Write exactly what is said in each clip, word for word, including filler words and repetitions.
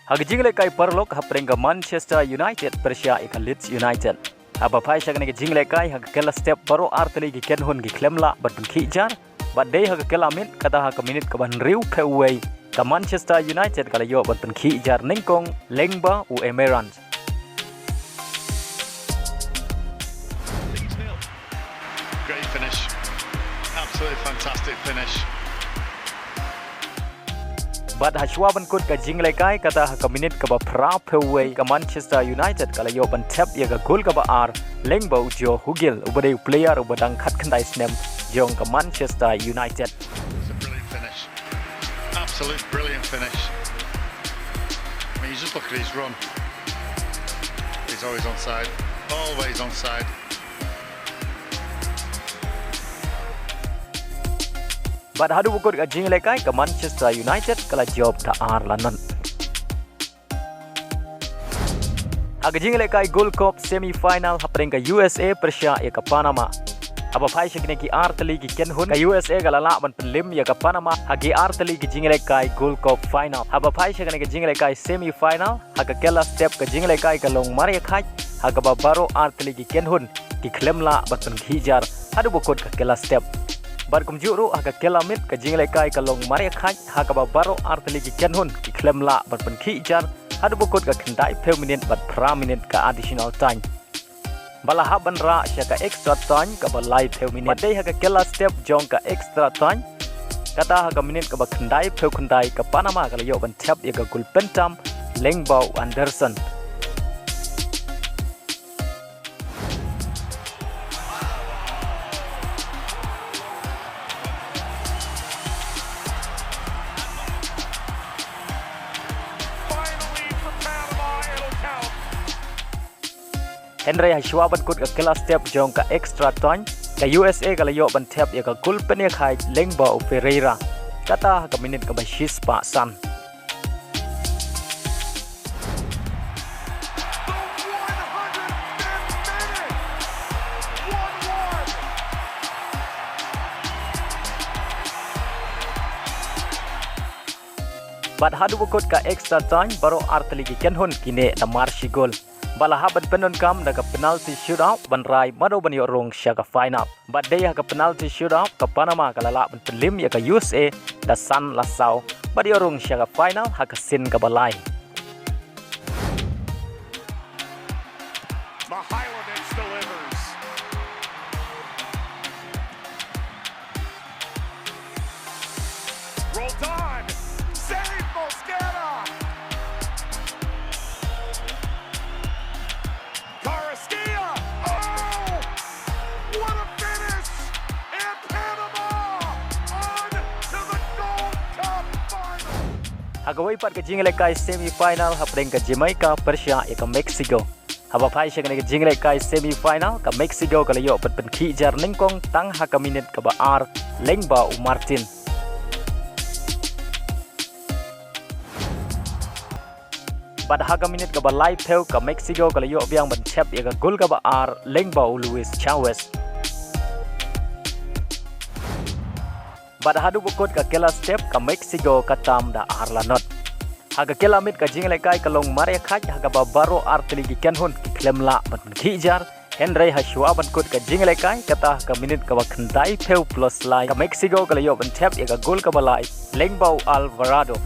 Ha ka jinglehkai paralok hapdeng ka Manchester United pyrshah ïa ka Leeds United. Haba phai sha kane ka jinglehkai ha ka kylla step baroh artylli ki kynhun ki khlem lah ban pynkhih jar. Bad dei ha ka kylla miet kata ha ka minit kaba hynriewphew wei ka Manchester United ka la ïoh ban pynkhih jar nyngkong lyngba u Emerson. Great finish. Absolutely fantastic finish. Bad ha shuwa ban kut ka jinglehkai kata ha ka minit kaba phraphew wei ka Manchester United ka la ïoh ban thep ïa ka gol kaba ar lyngba u Joe Hugill uba dei u player uba dang khatkhyndai snem jong ka Manchester United. It's a brilliant finish. Absolute brilliant finish. I mean, you just look at his run. He's always onside. Always onside. Bad haduh ba kut ka jinglehkai ka Manchester United ka la jop da ar la not. Ha ka jinglehkai Gold Cup semi final hapdeng ka U S A pyrshah ïa ka Panama. Haba phai sha kine ki artylli ki kynhun ka U S A ka la lah ban pynlem ïa ka Panama ha ki artylli ki jinglehkai Gold Cup final. Haba phai sha kine ki jinglehkai semi final ha ka kylla step ka jinglehkai ka long marïakhait ha kaba baroh artylli ki kynhun ki khlem lah ban pynkhih jar haduh ba kut ka kylla step. Bad kumjuh ruh ha ka kylla miet ka jinglehkai ka long marïakhait ha kaba baroh artylli ki kynhun ki khlem lah ban pynkhih jar haduh ba kut ka khyndaiphew minit bad phra minit ka additional time. Ba la hap ban rah sha ka extra time kaba laiphew minit. Bad dei ha ka kylla step jong ka extra time kata ha ka minit kaba khyndaiphew khyndai ka Panama ka la ïoh ban thep ïa ka gol pyntam lyngba u Anderson. Hynrei ha shuwa ban kut ka kylla step jong ka extra time ka U S A ka la ïoh ban thep ïa ka gol pynïakhait lyngba u Ferreira kata ha ka minit kaba shispah san. Bad haduh ba kut ka extra time baroh artylli ki kynhun ki neh namar shi gol. Ba la hap ban pyndonkam da ka penalty shootout ban rai mano ban ïoh rung sha ka final. Bad dei ha ka penalty shootout ka Panama ka la lah ban pynlem ïa ka U S A da san la saw bad ïoh rung sha ka final ha ka sien kaba lai. Mihailovic delivers. Roldan, save Mosquera! Kvaratskhelia! Oh! What a finish! And Panama on to the Gold Cup final! Ha kawei pat ka jinglehkai semi final hapdeng ka Jamaica pyrshah ïa ka Mexico. Haba phai sha kane ka jinglehkai semi final ka Mexico ka la ïoh ban pynkhih jar nyngkong tang ha ka minit kaba ar lyngba u Martin. Bad ha ka minit kaba laiphew ka Mexico ka la ïoh biang ban thep ïa ka gol kaba ar lyngba u Luis Chávez. Bad haduh ba kut ka kylla step ka Mexico ka tam da ar la not. Ha ka kylla miet ka jinglehkai ka long marïakhait ha kaba baroh artylli ki kynhun ki khlem lah ban pynkhih jar. Hynrei ha shuwa ban kut ka jinglehkai kata ha ka minit kaba khyndaiphew plus lai ka Mexico ka la ïoh ban thep ïa ka gol kaba lai lyngba u Alvarado.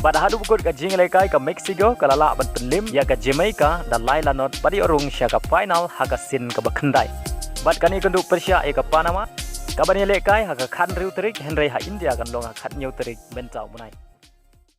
Bad haduh ba kut ka jinglehkai ka Mexico ka la lah ban pynlem ïa ka Jamaica da lai la not bad ïoh rung sha ka final ha ka sien kaba khyndai. Bad kane kan duh pyrshah ïa ka Panama kaban ïalehkai ha ka khathynriew tarik, hynrei ha India kan long ha ka khathynñiew tarik mynta u bnai.